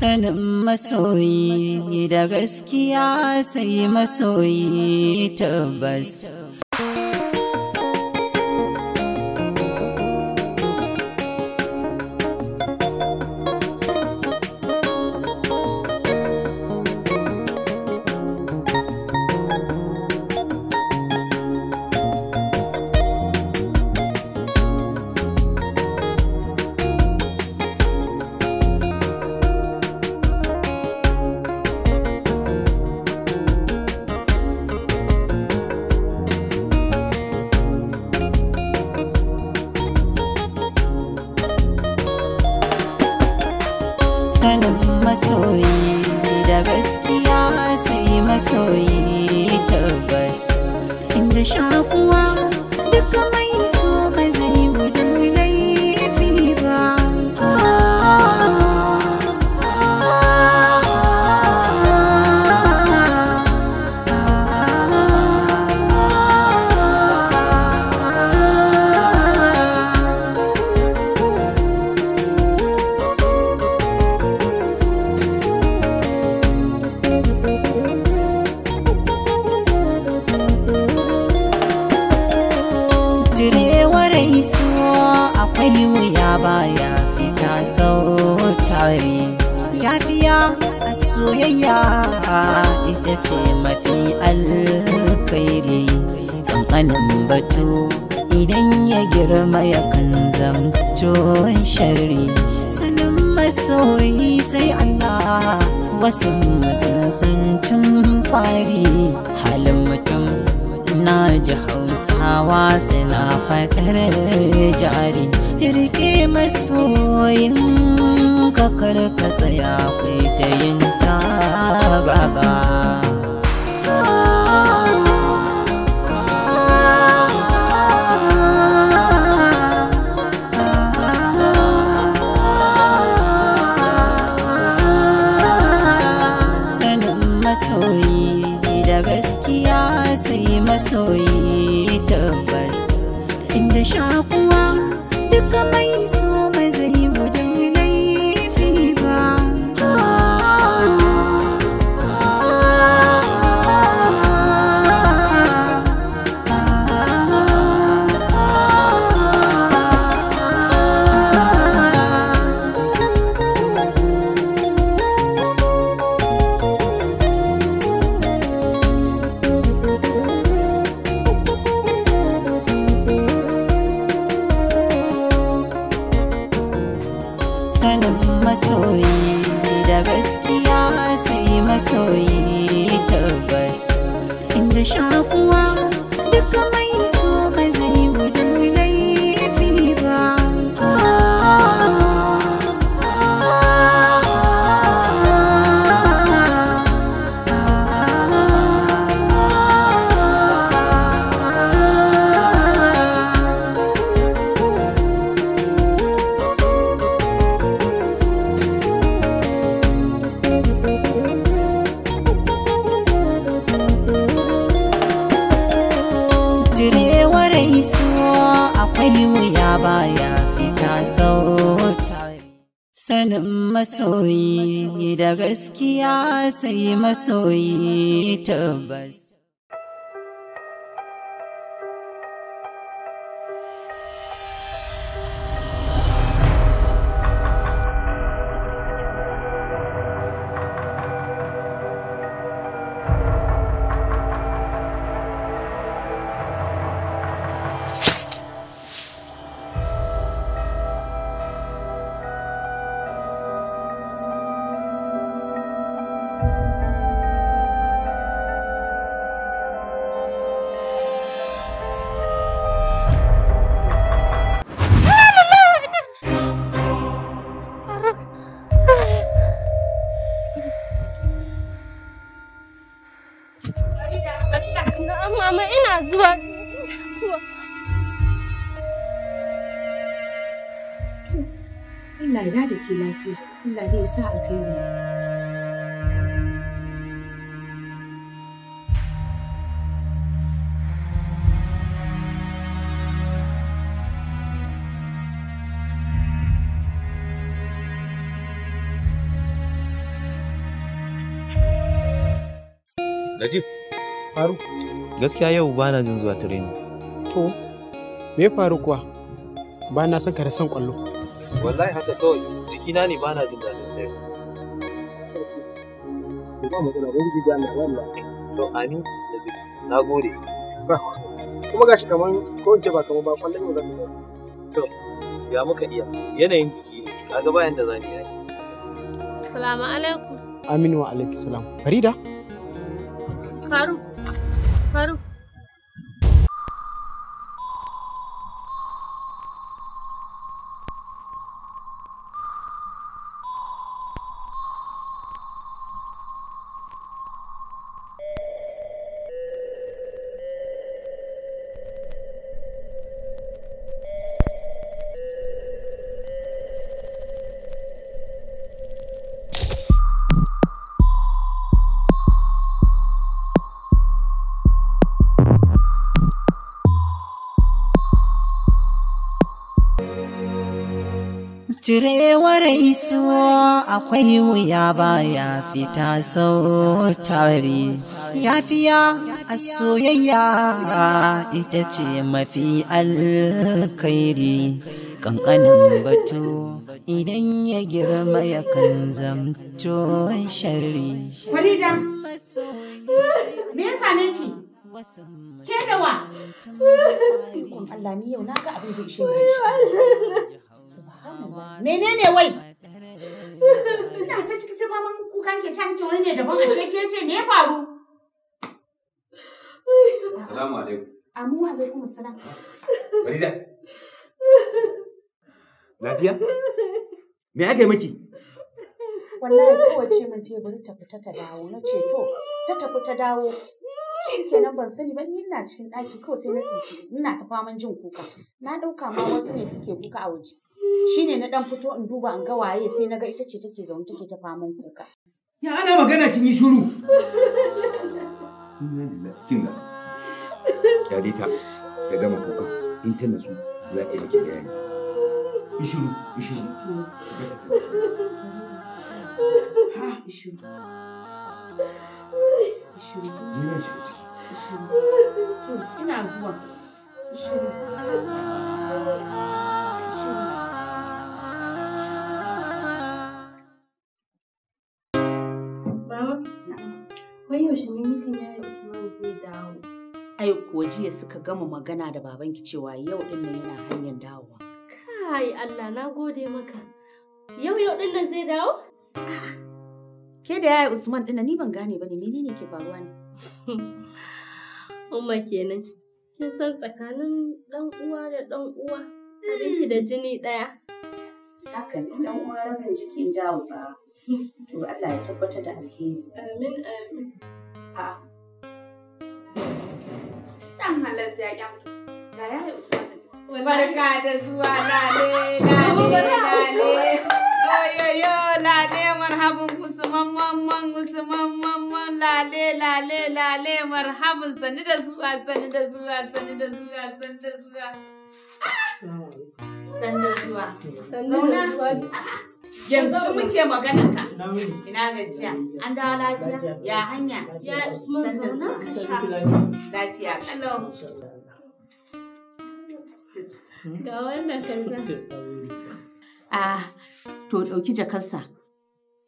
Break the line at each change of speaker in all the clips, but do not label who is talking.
Sanin masoyi da gaskiya sai masoyi tabbas. Sanin masoyi da gaskiya sai masoyi tabbas. Inda shakuwa duka mai so ba zai gudun laifi ba. Akwai wuya baya fita sau tare. Yafiya a soyayya ita ce mafi alkhairi. Ƙanƙanin batu idan ya girma yakan zamto sharri. Sanin masoyi sai Allah, wasu sun san tun fari. Halin mutum na ji Hausawa suna faɗar jari. Rike masoyin ka kar ka tsaya kai ta yin ta baba. Sanin masoyi da gaskiya sai masoyi tabbas. Inda shakuwa duka mai so ba zai gudun laifi ba. Sanin masoyi da gaskiya sai masoyi tabbas. Inda shakuwa duka mai so ba zai gudun laifi ba. Akwai wuya baya fita sau tare. Sanin masoyi da gaskiya sai masoyi tabbas.
Mama ina zuwa.
Allah ya da ke lafiya. Allah dai ya sa alkhairi.
Najib.
Faru.
Gaskiya yau ba na jin zuwa training.
To, me ya faru kuwa? Ba na son ka da son kwallo.
Wallahi haka kawai jikina ne ba na jin daɗin sayar.
Ba matsala, ubangiji da Allah ba Allah.
To amin Najib, na gode.
Kuma gashi kaman ko in ce ba kaman ba kwallon yau za ka yi.
To, ya muka iya yanayin jiki ne, kaga bayan da za ni yi.
Assalamu alaikum.
Aminu wa alaikum salam. Farida?
Faruk. Faruk.
Cirewar isuwa akwai wuya baya fita sau tari. Yafiya a soyayya ita ce mafi alkhairi. Kankanin batu idan ya girma yakan zamto sharri.
Farida, me ya same ki? Ke da wa? Ikon Allah ni yau na ga abin da ishe ni shi. Subhanallah. Menene wai? Ina can ciki sai faman kuka ke can ke wani ne daban ashe ke ce me ya faru?
Salamu alaikum.
Amu wa alaikum salam.
Farida. Lafiya? Me aka yi miki?
Wallahi kowace min teburi ta fita ta dawo na ce to ta tafi ta dawo. Shikenan ban sani ba ni ina cikin ɗaki kawai sai na tsinci ina ta faman jin kuka. Na ɗauka ma wasu ne suke kuka a waje. Shine na ɗan fito in duba in ga waye sai na ga ita ce take zaune take ta faman kuka.
Ya ana magana kin yi shiru. Kin ga. Kyale ta ta gama kuka in ta natsu za ta miki bayani. Yi shiru, yi shiru. Ki ta natsu.
Ha, yi shiru. Yi shiru.
Ni zan shiga ciki.
Yi shiru. To, ina zuwa. Yi shiru. Yi shiru.
Mama, wai yaushe ne nikan yaya Usman zai dawo?
Ai kuwa jiya suka gama magana da babanki cewa yau din nan yana hanyar dawowa.
Kai Allah na gode maka. Yau yau din nan zai dawo?
Ke da yaya Usman din nan ni ban gane bane menene ke faruwa ne?
Umma kenan. Kin san tsakanin dan uwa da dan uwa abinki da jini daya.
Haka ne dan uwa rabin jiki in ji Hausawa. To Allah ya tabbatar da alheri.
Amin amin.
A'a. Dan halas ya kyamtu. Ga yaya Usman din. Barka da zuwa lale lale lale. Oyoyo lale marhaban Usman mamman Usman mamman lale lale lale marhaban sani da zuwa sani da zuwa sani da zuwa sani da zuwa. Sani da zuwa. Zauna. Yanzu muke maganar ka. Ina gajiya. An dawo lafiya? Ya hanya?
Ya Usman
Sani da
zauna ka
zuwa.
sha.
Lafiya kalau.
Ga wannan ka sha.
Ah, to ɗauki jakarsa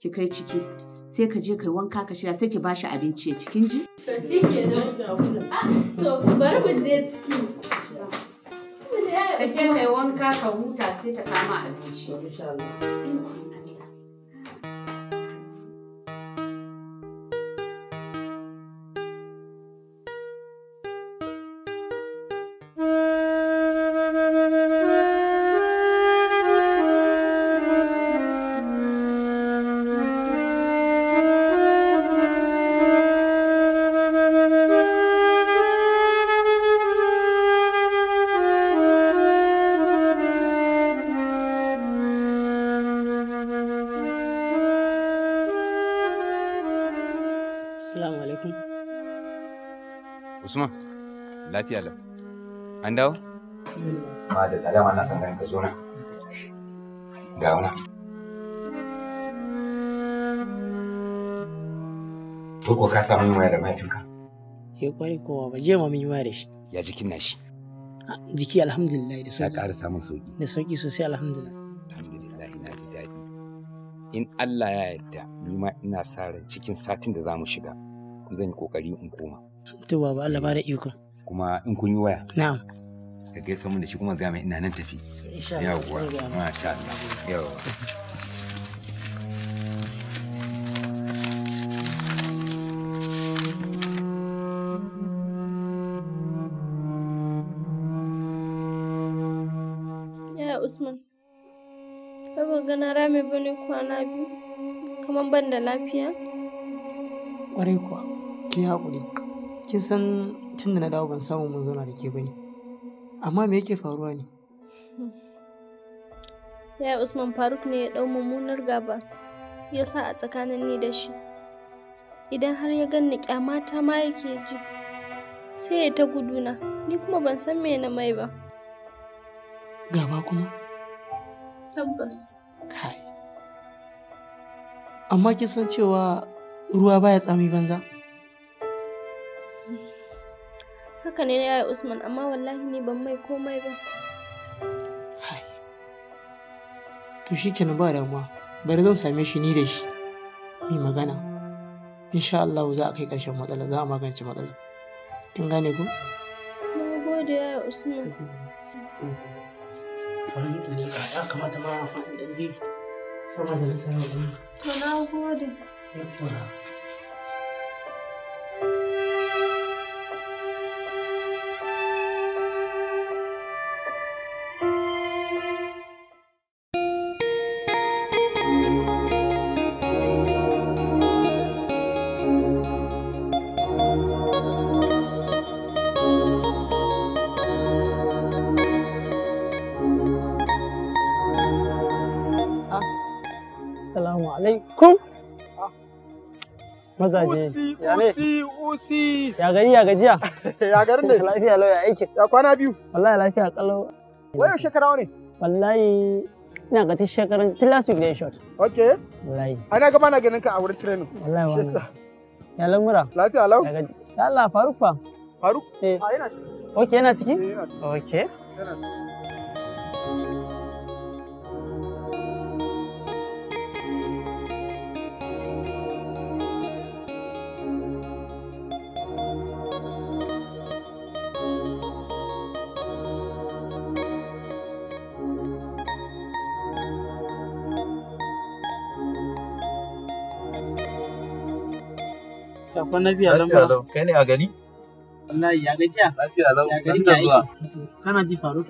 ki kai ciki. Sai ka je kai wanka ka shirya sai ki bashi abinci ya ci kin ji?
To shi kenan. Ah, to bari mu je ciki. Mu je yaya
Ka je
Usman.
kai wanka ka huta sai ta kama abinci.
Assalamu alaikum.
Usman, lafiya lau. An dawo? Ma da dama na san ganin ka zo na. Ga wana. Ko ka samu waya da mahaifinka?
Eh kwarai ko baba, jiya ma mun yi waya da shi.
Ya jikin nashi?
Jiki alhamdulillah da sauki.
Ya ƙara samun sauki.
Da sauki sosai alhamdulillah.
Alhamdulillah na ji daɗi. In Allah ya yarda ni ma ina sa ran cikin satin da za mu shiga zan yi kokari in koma.
To baba Allah ba da iko.
Kuma in kun yi waya.
Na'am.
Ka gaisa mun da shi kuma ga mai ina nan tafi.
Insha Allah.
Yawwa masha Allah. Yawwa.
Yaya Usman, kai ba ga na rame bane kwana biyu, kamar ban da lafiya?
Ƙwarai kuwa, ki haƙuri. Kin san tun da na dawo ban samu mun zauna da ke bane. Amma me yake faruwa ne?
Yaya Usman, Faruk ne ya ɗau mummunar gaba, ya sa a tsakanin ni da shi. Idan har ya ganni ƙyamata ma yake ji, sai ya ta guduna, ni kuma ban san me na mai ba.
Gaba kuma?
Tabbas.
Kai. Amma kin san cewa ruwa baya tsami banza?
Haka ne yaya Usman, amma wallahi ni ban mai komai ba.
Kai. To shikenan ba damuwa. Bari zan same shi ni da shi. Mai magana. Insha Allah za a kai ƙarshen matsala, za a magance matsala. Kin gane ko?
Na gode yaya Usman.
Bari in leƙa, ya kamata ma a faɗi ɗan je. Sama da nisa yau.
To na gode.
Yawwa.
Assalamu alaikum. Mazaje.
Ya ne? Usi,
Ya gari ya gajiya.
Ya garin ne?
Lafiya lau ya aiki.
Ya kwana biyu.
Wallahi lafiya kalau.
Wai yaushe ka dawo ne?
Wallahi ina ga tun shekaran tun last week da ya short.
Okay.
Wallahi.
Ana gaba na ganin ka a wurin training.
Wallahi
Shi
wannan.
yasa.
Ya lamura.
Lafiya lau.
Ya gaji. Ya Allah Faruk fa.
Faruk?
Eh.
A yana ciki.
Okay yana ciki?
Eh, yana ciki.
Okay.
Yana ciki.
Ya kwana biyu ya lamura.
Kai ne a gari?
Wallahi ya gajiya.
Lafiya lau.
Ya gari
Sannu da
ya
zuwa.
aiki. Kana ji Faruk?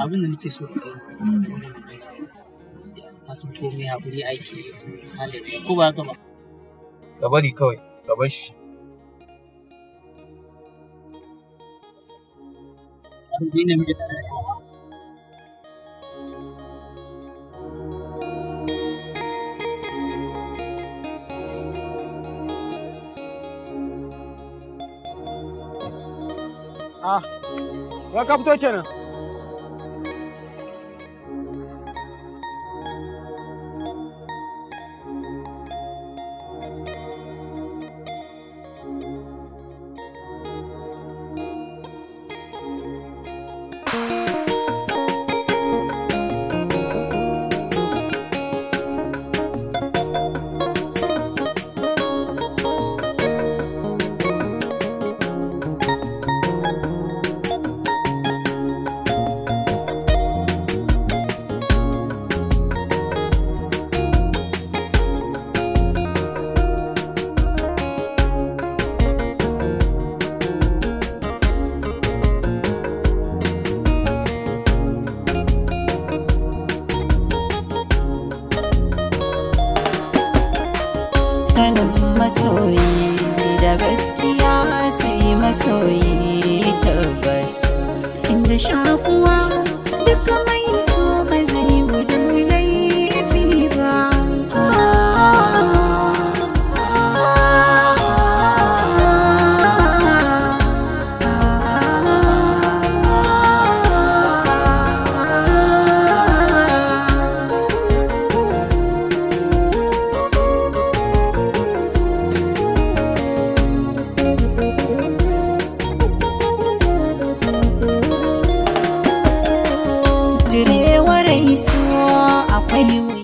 Abin da nake so da kai. Ka san komai haƙuri aiki su halaye ko ba haka ba.
Ka bari kawai, ka bar shi.
An daina muke tare da kai.
Ah, wai ka fito kenan.
Sanin masoyi da gaskiya sai masoyi tabbas. Inda shakuwa duka mai so ba zai gudun laifi ba. Haihuwa.